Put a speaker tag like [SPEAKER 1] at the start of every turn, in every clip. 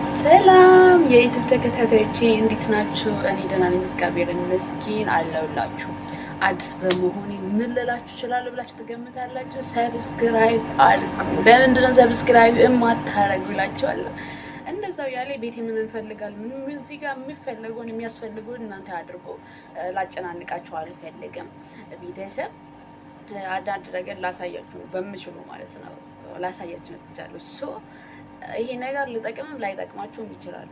[SPEAKER 1] ሰላም የ YouTube ተከታታዮቼ፣ እንዴት ናችሁ? እኔ ደህና ነኝ፣ እግዚአብሔር ይመስገን አለሁላችሁ። አዲስ በመሆኔ ምን ልላችሁ እችላለሁ ብላችሁ ትገምታላችሁ? Subscribe አድርጉ። ለምንድን ነው subscribe የማታረጉ እላችኋለሁ። እንደዛው ያለ ቤቴ ምን እንፈልጋለን፣ እዚህ ጋር የሚፈለገውን የሚያስፈልገውን እናንተ አድርጎ ላጨናንቃችሁ አልፈልግም። ቤተሰብ፣ አንዳንድ ነገር ላሳያችሁ በምችሉ ማለት ነው፣ ላሳያችሁ መጥቻለሁ። So ይሄ ነገር ሊጠቅምም ላይጠቅማችሁም ይችላል።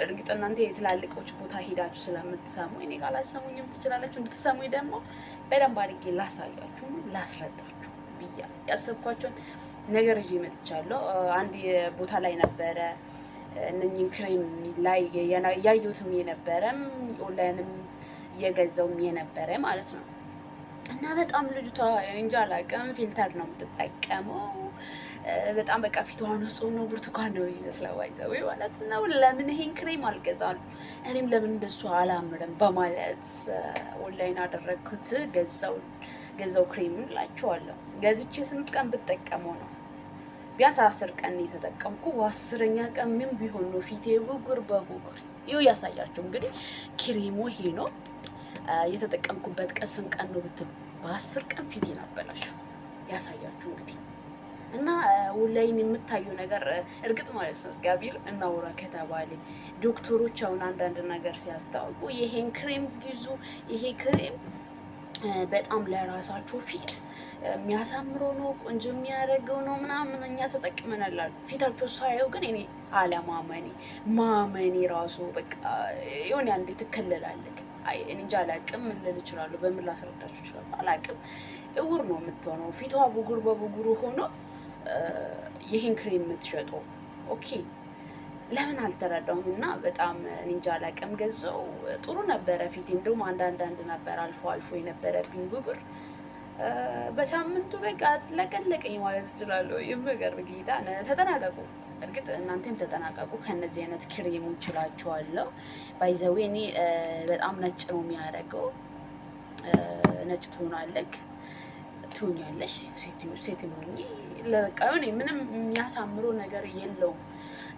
[SPEAKER 1] እርግጥ እናንተ የትላልቆች ቦታ ሄዳችሁ ስለምትሰሙ እኔ ጋር ላሰሙኝም ትችላላችሁ። እንድትሰሙኝ ደግሞ በደንብ አድርጌ ላሳያችሁ፣ ላስረዳችሁ ብያ ያሰብኳቸውን ነገር ይዤ መጥቻለሁ። አንድ ቦታ ላይ ነበረ እነኝን ክሬም ላይ እያየሁትም የነበረም ኦንላይንም እየገዛውም የነበረ ማለት ነው። እና በጣም ልጅቷ እንጃ አላውቅም፣ filter ነው የምትጠቀመው። በጣም በቃ ፊቷ ንጹህ ነው፣ ብርቱካን ነው የሚመስለው by the way ማለት ነው። ለምን ይሄን ክሬም አልገዛም፣ እኔም ለምን እንደሱ አላምርም በማለት ኦንላይን አደረግኩት፣ ገዛው ክሬሙን እላችኋለሁ። ገዝቼ ስንት ቀን ብጠቀመው ነው? ቢያንስ 10 ቀን የተጠቀምኩ። በ10ኛ ቀን ምን ቢሆን ነው ፊቴ ብጉር በብጉር። ይኸው ያሳያችሁ እንግዲህ፣ ክሬሙ ይሄ ነው። የተጠቀምኩበት ቀን ስንት ቀን ነው ብትሉ፣ በ10 ቀን ፊቴን አበላሹ። ያሳያችሁ እንግዲህ። እና ኦንላይን የምታዩ ነገር እርግጥ ማለት ነው፣ እግዚአብሔር እናውራ ከተባለ ዶክተሮች አሁን አንዳንድ ነገር ሲያስታውቁ ይሄን ክሬም ግዙ፣ ይሄ ክሬም በጣም ለራሳችሁ ፊት የሚያሳምረው ነው፣ ቆንጆ የሚያደርገው ነው ምናምን፣ እኛ ተጠቅመናል አሉ። ፊታቸው ሳየው ግን እኔ አለማመኔ ማመኔ ራሱ በቃ የሆነ አንዴ ትከለላለህ። አይ እኔ እንጃ አላቅም። ምን ልል እችላለሁ? በምን ላስረዳችሁ እችላለሁ? አላቅም። እውር ነው የምትሆነው። ፊቷ ብጉር በብጉሩ ሆኖ ይህን ክሬም የምትሸጠው okay፣ ለምን አልተረዳውም። እና በጣም እንጃ አላቅም። ገዛው፣ ጥሩ ነበረ ፊቴ። እንደውም አንዳንድ አንድ ነበር አልፎ አልፎ የነበረብኝ ብጉር፣ በሳምንቱ በቃ ለቀለቀኝ ማለት እችላለሁ። የምገርም ጌታ፣ ተጠናቀቁ። እርግጥ እናንተም ተጠናቀቁ ከእነዚህ አይነት ክሬሞች እላችኋለሁ። By the way እኔ በጣም ነጭ ነው የሚያደርገው። ነጭ ትሆናለህ፣ ትሆኛለሽ። ሴት ሆኜ ለበቃ የሆነ ምንም የሚያሳምረው ነገር የለውም።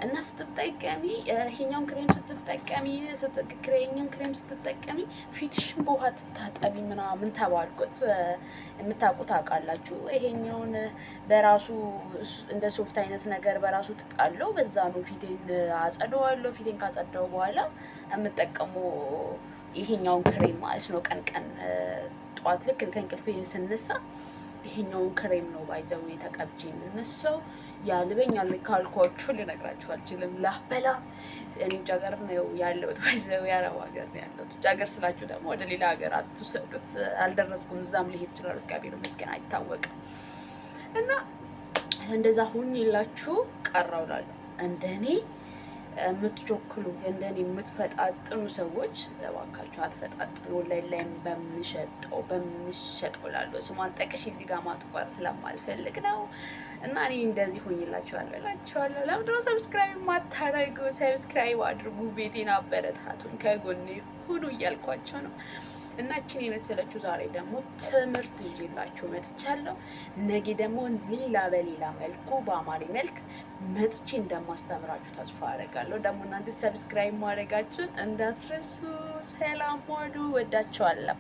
[SPEAKER 1] እና ስትጠቀሚ ይሄኛውን ክሬም ስትጠቀሚ፣ ይሄኛውን ክሬም ስትጠቀሚ ፊትሽን በውሃ ትታጠቢ ምናምን ተባልኩት። የምታውቁ ታውቃላችሁ። ይሄኛውን በራሱ እንደ ሶፍት አይነት ነገር በራሱ ጥጣለው። በዛ ነው ፊቴን አጸደዋለሁ። ፊቴን ካጸዳው በኋላ የምጠቀመው ይሄኛውን ክሬም ማለት ነው። ቀን ቀን ጠዋት ልክ ከእንቅልፌ ስነሳ ይሄኛውን ክሬም ነው by the way ተቀብቼ የምነሳው። ያልበኛል ካልኳችሁ ልነግራችሁ አልችልም። ላበላ እኔ ውጭ ሀገር ነው ያለሁት፣ by the way የአረብ ሀገር ነው ያለሁት። ውጭ ሀገር ስላችሁ ደግሞ ወደ ሌላ ሀገር አትውሰዱት። አልደረስኩም። እዛም ልሄድ እችላለሁ። እግዚአብሔር ይመስገን አይታወቅም። እና እንደዛ ሁኝላችሁ ቀረው እላለሁ። እንደኔ የምትቾክሉ፣ እንደኔ የምትፈጣጥኑ ሰዎች እባካችሁ አትፈጣጥኑ። ኦንላይን ላይ በምሸጠው እላለሁ። ስሟን ጠቅሼ እዚህ ጋር ማጥቆር ስለማልፈልግ ነው። እና እኔ እንደዚህ ሆኝላችኋለሁ እላችኋለሁ። ለምንድነው subscribe የማታረጉ? Subscribe አድርጉ፣ ቤቴን አበረታቱኝ፣ ከጎኔ ሁኑ እያልኳቸው ነው። እና እችን የመሰለችው ዛሬ ደግሞ ትምህርት ይዤላችሁ መጥቻለሁ። ነገ ደግሞ ሌላ በሌላ መልኩ በአማሪ መልክ መጥቼ እንደማስተምራችሁ ተስፋ አደርጋለሁ። ደግሞ እናንተ subscribe ማድረጋችሁን እንዳትረሱ። ሰላም ዋሉ። ወዳችኋለሁ።